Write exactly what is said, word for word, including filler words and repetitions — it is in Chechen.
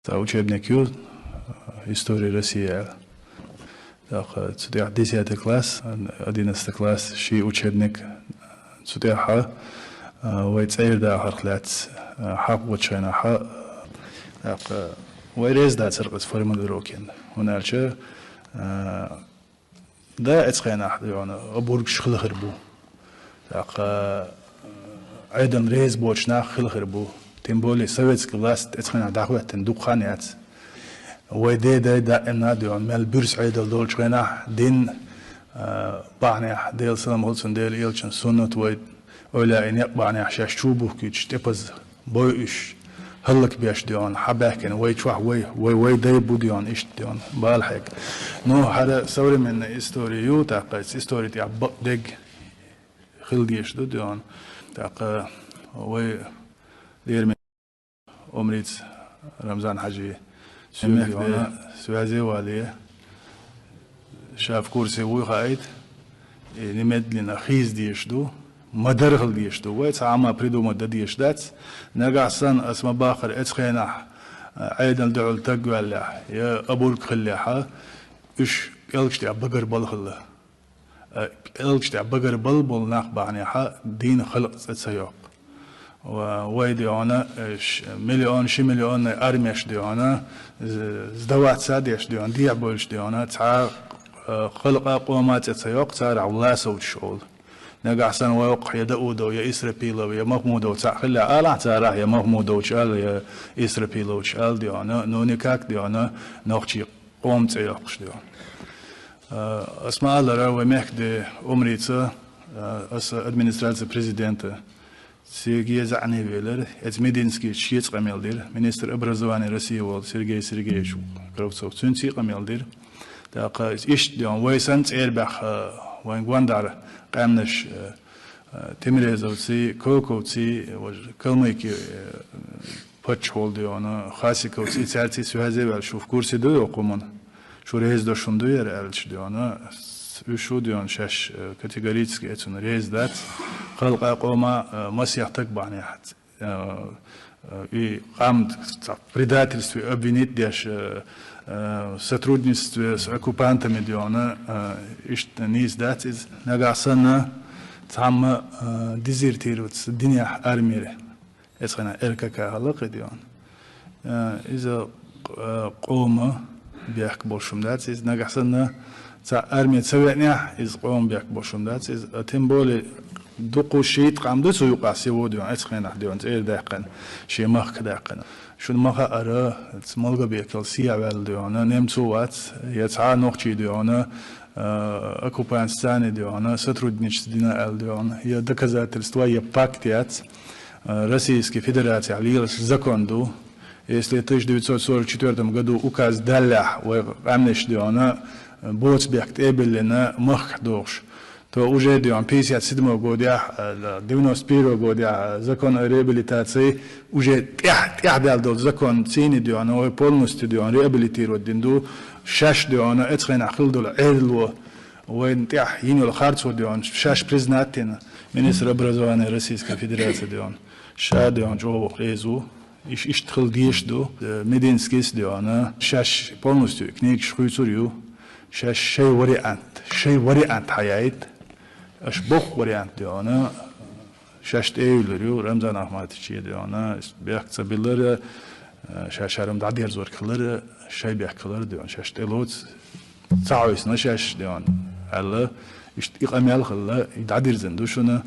Цхьа учебник ю, «История России» аьлла. ТӀаккха цу тӀехь десятый класс, одиннадцатый класс, ши учебник. Цу тӀехь, а, вай цӀера дахарх лаьцна, а, хьакъ гучхьенахь, а, тӀаккха вай реза дацар кхуьнца формулировкина. ХӀунда аьлча, а, да, эцхенахь, йоӀана, обургаш хила хир бу. ТӀаккха, э, Ӏедална реза боцу нах хила хир бу. Тем более советский власть эцхенахь дӀахӀоьттина дукха хан яц. Вай ден дай даимна, йоӀана, мел буьрса Ӏедал долчу хенахь дин, э, бахьанехь, Делан салам хуьлда цунна, Делан элчан суннат вай ойла и некъ бахьанехь шаьш чу бухкуьйтуш, тӀепаза бой уьш, хӀаллакбеш, йоӀана, хьабаьхкина вай чохь вай, вай, вай дай бу, йоӀана, иштта, йоӀана, бала хьега. Ну, хӀара современная история ю, тӀаккха история тӀехь бакъдерг хила дезаш ду, йоӀана. ТӀаккха вай лераме Омрица Рамзан-Хьаьжи, цуьнан мехкан связе вале, ша в курсе вуй хаийта, и немедленно хийца дезаш ду, ма-дарра хила дезаш ду. Вай цхьа а ма придумать дан дезаш дац. Нагахь санна ас ма-баххара эцхенахь, а, Ӏедална дуьхьал таг ваьллехь, я обург хиллехь, уьш пӀелгаш тӀехь багарбала хилла. Э, пӀелгаш тӀехь багарбала болу нах бахьанехь дийнан халкъ цӀе ца йоккху. Ва-, вай, йоӀана, э, ш-, миллион, ши миллионный армеш, йоӀана, з-, сдаваться деш, йоӀана, дехьа бевлча, йоӀана, цхьа, э, халкъа, къома цӀе ца йоккху, царах власовчаш олу. Нагахь санна вай воккхахь я Даудов, я Исрапилов, я Махмудов цхьаъ хилла алахь царах, я Махмудовчу аьлла, я Исрапиловчу аьлла, йоӀана, ну, никак, йоӀана, нохчий къоман цӀе йоккхуш, йоӀана. Э, ас ма-аллара, вай мехкан де Омрица, э, аса администраци президента, цигахь зӀене велира, эцу Мединскийс шеца къамел дира, министр образования России волу Сергей Сергеевич Кравцов, цуьнца а къамел дира. ТӀаккха иштта, йоӀана, вай санна цӀера баьхна, э, вайн гондахьара къаьмнаш, э, э, Тимирезовций, Коковций, важ-, Калмыки, э, паччахьалла, йоӀана, Хасиковций, цаьрций связе ваьлла, шу в курсе ду йоккху хӀуманна. Шу реза долуш хӀума ду яра аьлча, йоӀана, уьш шу, йоӀана, шаьш, э, категорически эцунна реза дац. Халкъа, къома, э, масех таг бахьанехь, э, э, и къам цхьа предательстве обвинить деш, э, э, сотрудничестве с оккупантами, йоӀана, э, иштта нийса дац иза. Нагахь санна цхьамма, э, дезертироваться динехь армире. Эцхенахь РКК хилла кхин, йоӀана. Э, иза, э, къоман бехк болуш хӀума дац. Иза нагахь санна цхьа арми ца веанехь, иза къоман бехк болуш хӀума дац. Иза, а, тем более, дукха шийтта къам ду цу юкъахь СВО, йоӀана, эцхенахь, йоӀана, цӀера даьккхина, шен махка даьккхина. Шуна ма хаара, ца Малгобекал сехьаваьлла, йоӀана, немцо вац, я цхьа а нохчи, йоӀана, э, оккупантца, йоӀана, сотрудничество дина аьлла, йоӀана, я доказательства, я пакт яц. Э, Российский Федерацехь лелаш закон ду. Если тысяча девятьсот сорок четвёртом году указ даллехь, вай къаьмнаш, йоӀана, боцу бехк тӀе а биллина, махкахь дохуш, то уже, йоӀана, пятьдесят седьмой годехь, э, девяносто первый годехь, э, закон о реабилитации, уже тӀехь-, тӀехь даьлла долу закон цийна, йоӀана, вай полностью, йоӀана, реабилитировать дина ду, шаьш, йоӀана, эцхенахь хилла долу Ӏедало, вайна тӀехь йина йолу харцо, йоӀана, шаьш признать дина, министр образования Российской Федерации, йоӀана, ша, йоӀана, чӀогӀа реза ву. Иш-, иштта хила дезаш ду, э, Мединскийс, йоӀана, шаьш полностью книгаш хуьйцур ю, шаьш шайн вариант, шайн вариант хьаяйта. Аша боккха вариант, йоӀана, шаьш тӀе а юьллур ю, Рамзан Ахматовича, йоӀана, бехк ца биллара, э, шаьш хӀара-м дӀадерзорг хилара, шайн бехк хилара, йоӀана, шаьш тӀелоцу, ца хьовсийна шаьш, йоӀана, аьлла, иштта и къамел хилла, и дӀадирзина ду шуна.